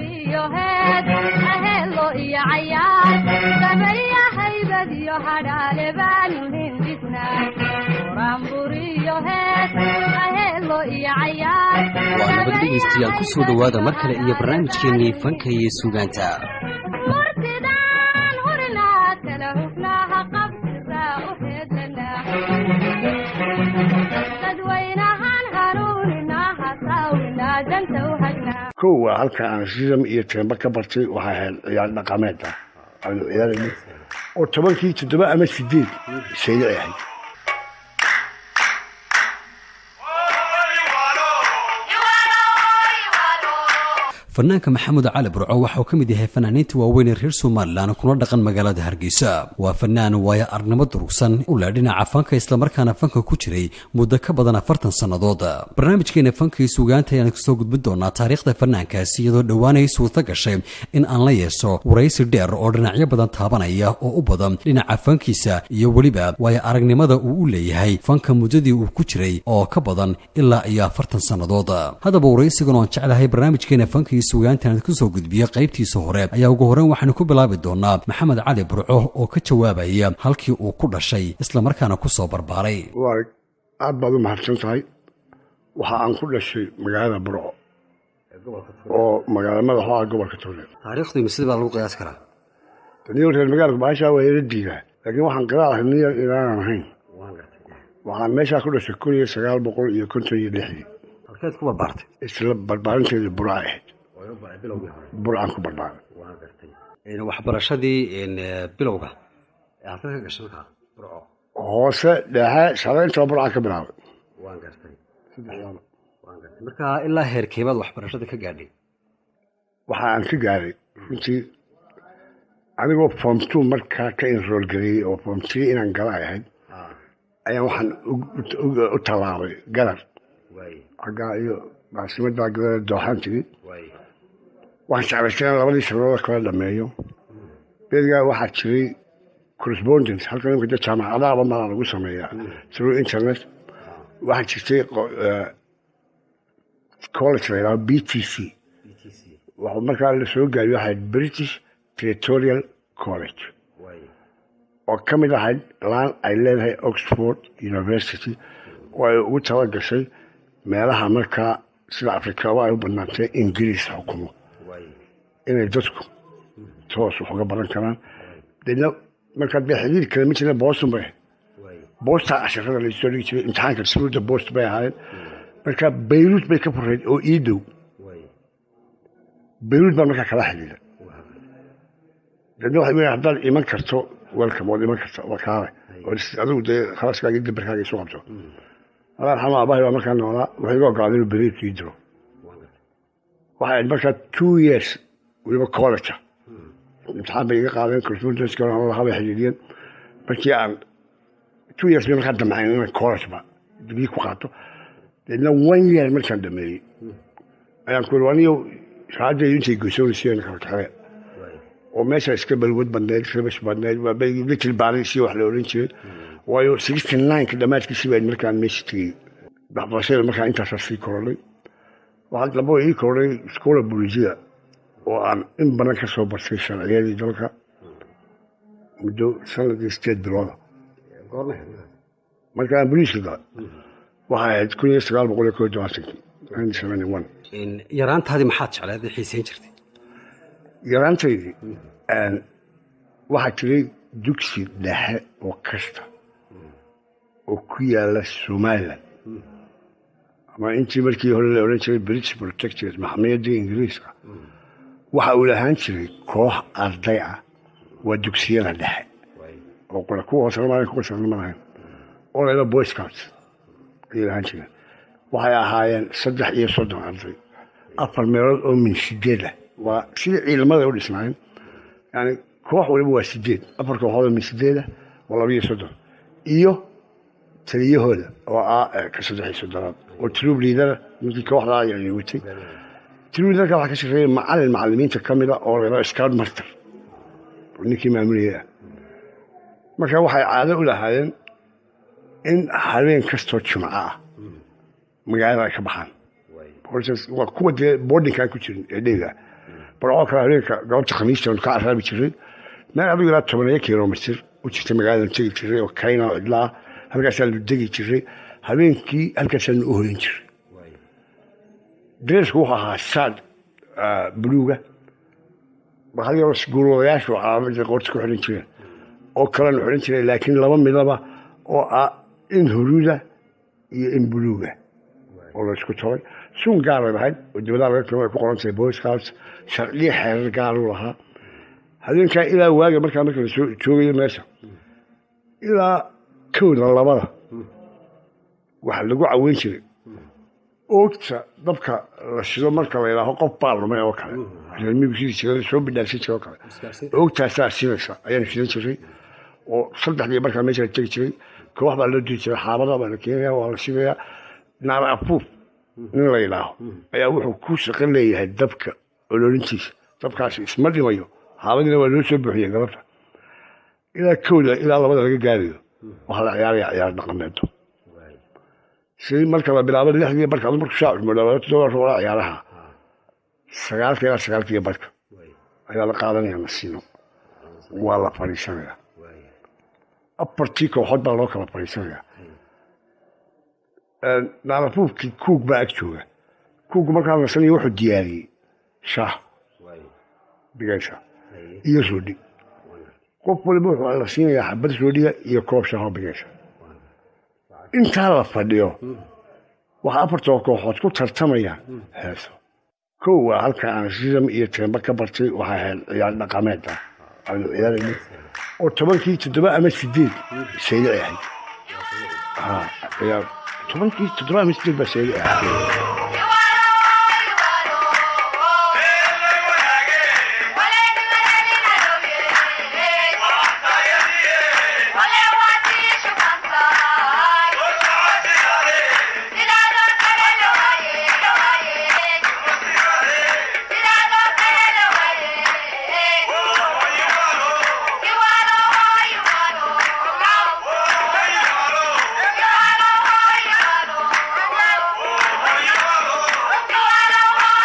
Buraanburiyo heed, aheelo iyo cayaar, sameeya haybad iyo hadhaale baanu hindisnaa. Buraanburiyo heed, aheelo iyo cayaar. Waa nabad dhegaystayaal, ku soo dhowaada mar kale iyo barnaamijkeennii fanka iyo suugaanta. Murtidaan hurinaa kala hufnaaha qabsiraa u heedlanaa, dadwaynahan hanuuninaa, hasaawinaa, danta u hagnaa. Kow, waa halka aan rhythm iyo tempo ka bartay. Waxay ahayd ciyaar dhaqameed ah aanu ciyaarayno oo 10kii 7 ama 8 saylici ahayd. Fanaanka Maxamed Cali Burco waxa uu ka mid yahay fanaaniinta waaweyn ee reer Somalilan kuna dhaqan magaalada Hargeysa. Waa fanaan waayo arnimo durugsan u leh dhinaca fanka, islamarkaana fanka ku jiray muddo ka badan 40 sannadood. Barnaamijkeena fanka iyo suugaanta ayaan kasoo gudbin doonaa taariikhda fanaankaasi, iyadoo dhowaanay suurto gashay in aan la yeesho waraysi dheer oo dhinacyo badan taabanaya oo u badan dhinaca fankiisa iyo weliba waayo aragnimada uu u leeyahay fanka muddadii uu ku jiray oo ka badan ilaa iyo 40 sannadood. Haddaba waraysigan oon jeclahay barnaamijkeena fanka iyo suugaantan kusoo gudbiya qaybtiisa hore ayaa ugu horreyn waxaanu ku bilaabi doonaa Maxamed Cali Burco oo ka jawaabaya halkii uu ku dhashay islamarkaana ku soo barbaaray. Waa aad baad u mahadsan tahay. Waxa aan ku dhashay magaalada Burco oo magaala madaxu ah gobolka Togdheer. Taariikhdu mise baa lagu qiyaas karaa? Niyo reer magaalka baashaa waa ila diidaa, laakiin waxaan qiraalahay niyo inaanan ahayn. Waxaan meeshaa ku dhashay 1956dii. Halkeed ku barbaartay? Isla barbaarinteedii Burca ahayd, Burcaan ku barbaaray. Waxbarashadii bilowga halkeed ka gashay markaa Burco? Hoose, dhexe, sare intaba Burcaan ka bilaabay. Waan gartay. Saddexdaaba. Waan gartay. Marka ilaa heerkeebaad waxbarashada ka gaadhay? Waxa aan ka gaaray runtii anigoo form 2 markaa ka enroll gareeyey oo form 3 inaan gala ay ahayd ayaan waxaan u tallaabay Garar xaggaa iyo caasimaddaa Gadar dooxaan tegey. Waxaan jeclaystay inaan labadii sannadood kala dhameeyo. Berigaa waxaa jiray correspondence. Halkan imika dee jaamacadaaba malaa lagu sameeyaa through internet. Waxaa jirtay college la yidhaho BTC. Wuxuu markaa la soo gaariyo waxay British Territorial College oo ka mid ahayd laan ay leedahay Oxford University oo ay ugu tala gashay meelaha markaa sida Afrikaba ay u badnaantay Ingiriis xukumo inay dadku toos wax uga baran karaan. Deedna markaa dee xiriir kale ma jirna, Boston bay ahayd. Boostaa casharada laysoo dhigi jiray, imtixaanka through post bay ahaayeen. Marka Bayruut bay ka furayd oo ii dhow. Bayruut baan markaa kala xidhiidhay. Deedna waxay weyn haddaad iman karto, welcome, waad iman karta, waa kaale oo adigu dee khalaskaaga dabarkaaga isu qabto. Allah yarxama, aabahay baa markaa noolaa. Wuxuu iga ogolaaday inuu Bayruut ii diro. Waxay ahayd markaa 2 years weliba college ah. Imtixaan bay iga qaadeen, correspondence lahaa bay xidhiidhiyeen. Markii aan 2 years bay markaa damcayn inaan college ba degree ku qaato. Deedna one year markaan dhameeyey ayaan ku yiri aniyo shahaadaydu intay goysoonaysiin kala kaxee oo meesha iska balwad badneyd, rabash badneyd, waa little Paris iyo wax la odhan jiray, waayo 69ka dhammaadkiisii baa markaan meesha tegey. Waxbarashada markaa intaasaa sii korodhay. Waxaa dambe ii korodhay scuola polizia oo aan in badan ka soo bartay sharciyadii dalka muddo sanadii 8 bilooda. Marka aan boliiska galay waxay ahayd 1971kii, 1971. Yaraantaadii maxaad jecleed ee xiiseyn jirtay? Yaraantaydii waxaa jiray dugsi dhexe oo kasta oo ku yaala Somaliland ama intii markii hore la odhan jiray British Protectorate, maxmiyadii Ingiriiska, waxa uu lahaan jiray koox arday ah. Waa dugsiyada dhexe oo qura, kuwa hoosena malahayn, kuwa sarena ma lahayn, oo la yidhaha Boy Scouts ayay lahaan jireen. Waxay ahaayeen 33 arday, afar meelood oo min sideed ah. Waa sidii ciidamada u dhisnaayeen, yani koox waliba waa sideed, afar kooxood oo min sideed ah waa 32, iyo taliyahooda oo ah ka 33aad oo troop leader. Ninkii kooxdaa yani watay troop leaderka waxaa ka shaqeeyay macalin macalimiinta ka mida oo la yidhaha scout master oo ninkii maamulayay ah. Marka waxay caado u lahaayeen in habeen kastoo Jumco ah magaalada ay ka baxaan. Waa kuwa dee boardingkaan ku jirin ee dheyga. Burco kale habeenka galabta Khamiista aanu ka caraabi jiray. Meel adigu ilaa 10 kilomitir u jirta magaaladan tegi jiray oo kayna oo cidlaa, halkaasaanu degi jiray. Habeenkii halkaasaanu u hoyan jiray. Dareesku wuxuu ahaa saad buluuga, bahal yaroo guulwadayaashu calaamada qoorta ku xidhan jireen oo kalenu xidhan jiray, laakiin laba midaba oo ah, in huruuda iyo in buluuga oo la isku tolay. Suun gaaray lahayd oo dibadaha laga keeno ay ku qoran tahay Boy Scouts. Sharciyo, xeerar gaaru lahaa. Habeenkaa ilaa waaga markaa marka la soo joogayo meesha ilaa 1da 2da waxaa lagu caweyn jiray oogta dabka la shido. Marka la yidhaaho qof baa lumay oo kale, reer miyigu sidii jira soo bidhaafsan jira oo kale, oogtaasaa shidaysa ayaan shidan jiray. Oo 3dii markaa meesha la tegi jiray, koox baa loo diri jiray, xaabada baa la keenaya, waa la shidayaa. Naar afuuf nin la yidhaaho ayaa wuxuu ku shaqo leeyahay dabka ololintiisa. Dabkaasi isma dhimayo, xaabadiina waa loo soo buuxiyey. Galabta ilaa 1da ilaa 2da laga gaarayo waxaa la ciyaaraya ciyaar dhaqameedo. Si marka la bilaabo 6dii barka, adu marku saac mudhawaado 7 ruuxa ciyaaraha, 9ka ilaa 9:30 ayaa la qaadanaya nasiino, waa la fadhiisanaya. Afartii kooxood baa loo kala fadhiisanaya. Naalafuufkii kuug baa ag jooga. Kuuggu markaa nasanayo wuxuu diyaariyey shaah bigaysa iyo roodhi. Qof waliba wuxuu la siinayaa xabad roodhiga iyo koob shaahoo bigaysa. Intaa la fadhiyo waxaa afartoo kooxood ku tartamayaan heeso. Kow waa halka aan rhythm iyo tempo ka bartay. Waxaa ahayd ciyaar dhaqameed ah aanu ciyaaraynay oo 10kii 7 ama 8 saylici ahayd. Ha, ciyaar 10kii 7 ama 8 baa saylici ahayd.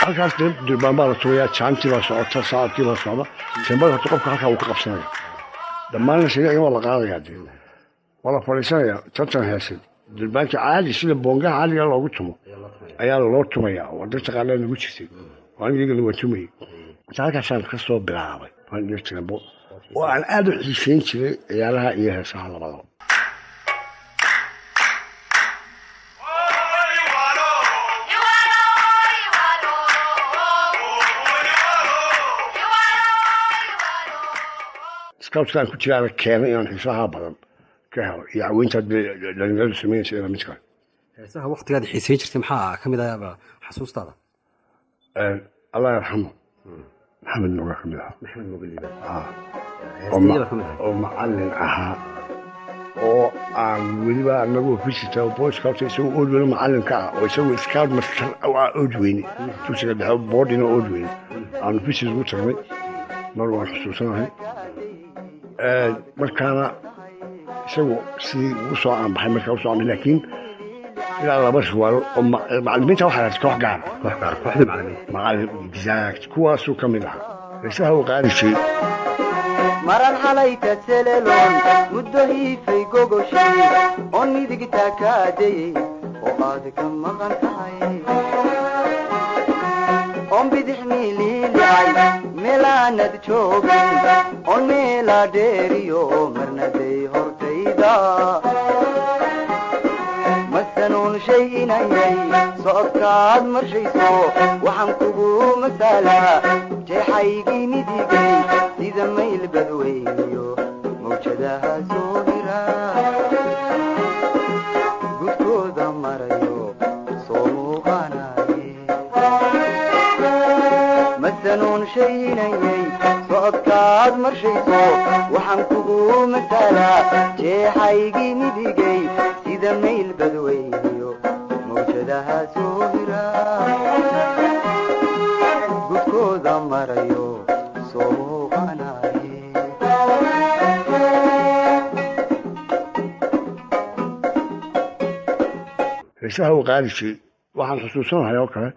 Halkaas dee durbaan baa la tumayaa, jaantii baa socota, saacadkii baa socda, tembada. Horta qofka halkaa wuu ka qabsanaya dhammaanna, shariiciga waa la qaadayaa, dee waa la fadhiisanaya. Tartan heeseed, durbaanka caadi sida boongaha caadiga loogu tumo ayaa loo tumayaa oo dad taqaanaa nagu jirtay oo aniga iyagana waan tumayay. Marka halkaasaan ka soo bilaabay fan iyo tembo oo aan aada u xiiseyn jiray ciyaaraha iyo heesaha labadaba. Scoutkaan ku jiraana keenay inaan xiisaha badan ka helo iyo caweynta dhalinyaradu samaynaysa ila midka. Heesaha waqtigaad xiiseyn jirtay maxaa ka mid ah xasuustaada? Allah yarxamo, Maxamed Nuga ka mid ahaa. Maxamed Mogoliba. Ah. Heestayada ka mid ahay. Oo macallin ahaa oo aan weliba anagoo visitor oo Boy Scout, isagoo Oodweyne macallin ka ah oo isagoo scout master oo ah Oodweyne, dugsiga dhexe boarding oo Oodweyne aanu visit ugu tagnay mar, waan xusuusanahay. Markaana isagu sidii ugu soo aanbaxay, markaa usoo aanbaxay, laakiin ilaa laba surwaalo oo macallimiinta waxaa lahayd koox gaara. Koox gaar, kooxdii macallimiinta. Macallin, exact, kuwaasuu ka mid ahaa heesaha uu qaadi jiray. Maran xalayta seleloon muddo hiifay gogoshii oon midigta kaadayey oo aad ka maqan tahay, oon bidix miliilicay meelaanad joogin, oon meela dheeriyo marnaday hortayda masanuun shay inayay socodkaad marshayso. Waxaan kugu masaalaa jeexaygii midigay sida mayl badweyniyo mawjadaha soo hira gudkooda marayo soo muuqanaye. Masanuun shaynayay socodkaad marshayso, waxaan kugu masaalaa jeexaygii midigay sida mayl badweyniyo mawjadaha soo hira gudkooda marayo soo muuqanaye. Heesaha uu qaadi jiray waxaan xusuusanahay oo kale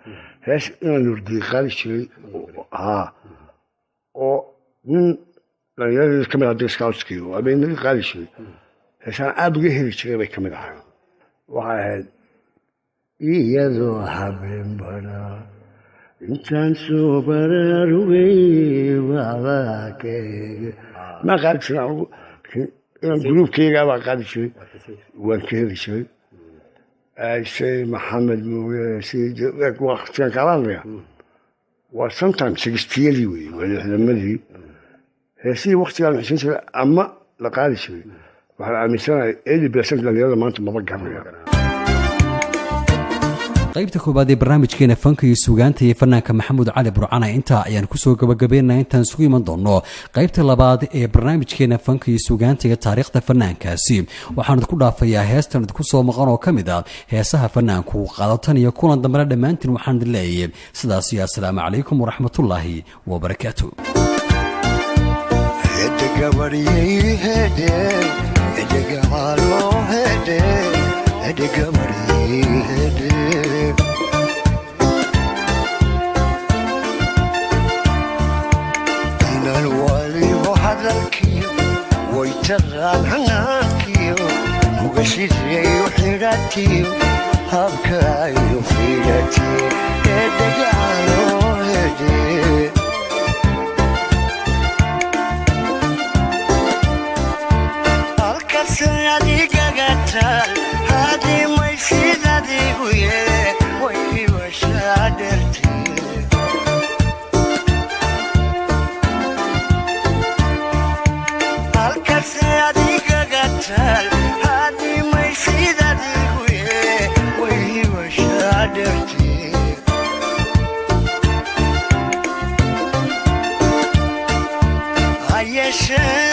hees inaan Nurdiye qaadi jiray. Haa, oo nin dhalinyaradii kamid ah scoutskii oo habeenadii qaadi jiray, heesaan aada uga heli jiray bay kamid ahay. Waxay ahayd iyadoo habeen baraa intaan soo baraarugay walaakeyga. Maa qaadi jiray anigu, laakiin inaan gruubkayga baa qaadi jiray, waan ka heli jiray. Say Maxamed Mooge, waqtigan kala hadlaya waa sometime 60-yadii wey, waa 60-madii. Heesihii waqtigaa la xusin jiray ama la qaadi jiray, waxaan aaminsanahay 80% dhalinyarada maanta maba garanaya. Qaybta koowaad ee barnaamijkeena fanka iyo suugaanta iyo fanaanka Maxamuud Cali Burcana intaa ayaan kusoo gabagabeynaa. Intaan isugu iman doono qaybta labaad ee barnaamijkeena fanka iyo suugaanta iyo taariikhda fanaankaasi, waxaan idinku dhaafayaa heestan idinku soo maqan oo ka mid ah heesaha fanaanku qaadatan. Iyo kulan dambena dhammaantiin waxaan idin leeyahay sidaas iyo assalaamu calaykum waraxmatullaahi wabarakaatu. Hedde gabariyey, hedde, hedde gacalo, hedde, hedde gabariyey, hedde. Inaan walibo hadalkiyo way taqaan hanaankiyo hugashidreeyo xidhatiyo habkaayo fiidhati, hedde gacalo, hedde. Halkase adigaga taal hadimaysid adigu ye way ibashaa dhertee. Halkase adigaga taal hadimaysid adigu ye way ibashaa dhertee. Hayeshee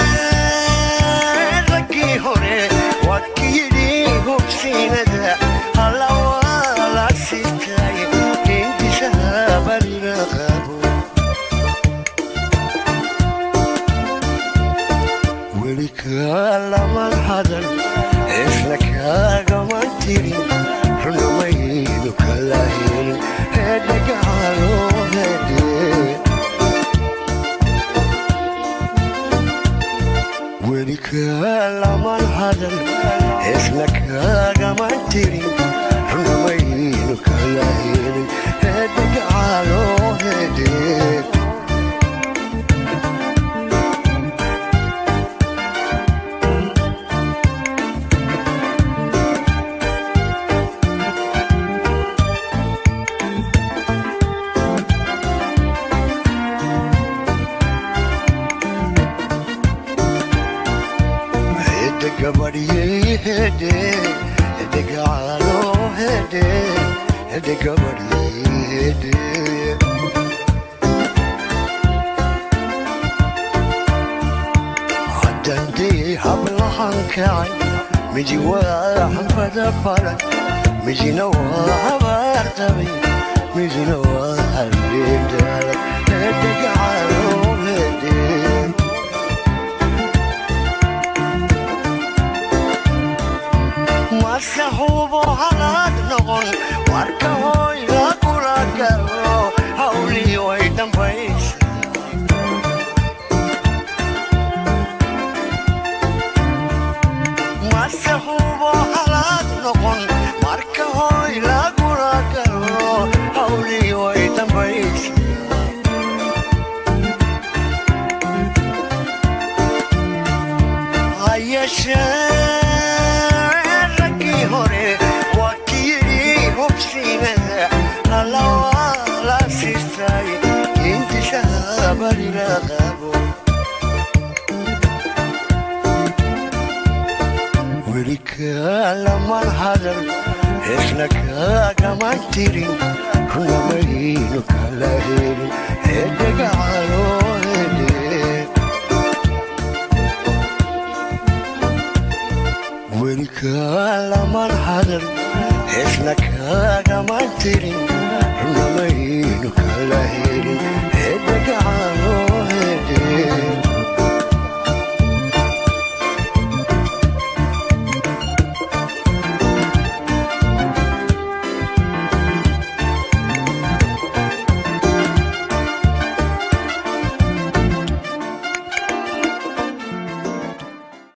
raggii hore waa kiyidhi hogsiinada alla waa la sitay hindisaha barina qabo. Weli kaalaman hadal, isna kaagaman tirin, runamaynu kala helin, hedhagacalo, hedhe. Weli kaalaman hadal, isna kaagaman tirin, runamaynu kala helin, hedhagacalo, hedhe. Hedde gabadhiyey, hedde, hedde gacalo, hedde, hedde gabadhiyey, hedde. Haddandee hablahan kacay, midi waa xanfada falan, midina waa habaar qabay, midina waa habeen daalay, hedde gacalo, hedde. Mase hubo halaad noqon warka hoyga kula galo hawlii way dambaysa. Mase hubo halaad noqon marka hoy lagula galo hawlii way dambaysa. Hayeshee raggii hore waa kiyidhi hubsiinada alla waa la siistay intisaha barila qabo. Weli kaalaman hadal, isna kaagaman tirin, runamaynu kala helin, hedhagacalo.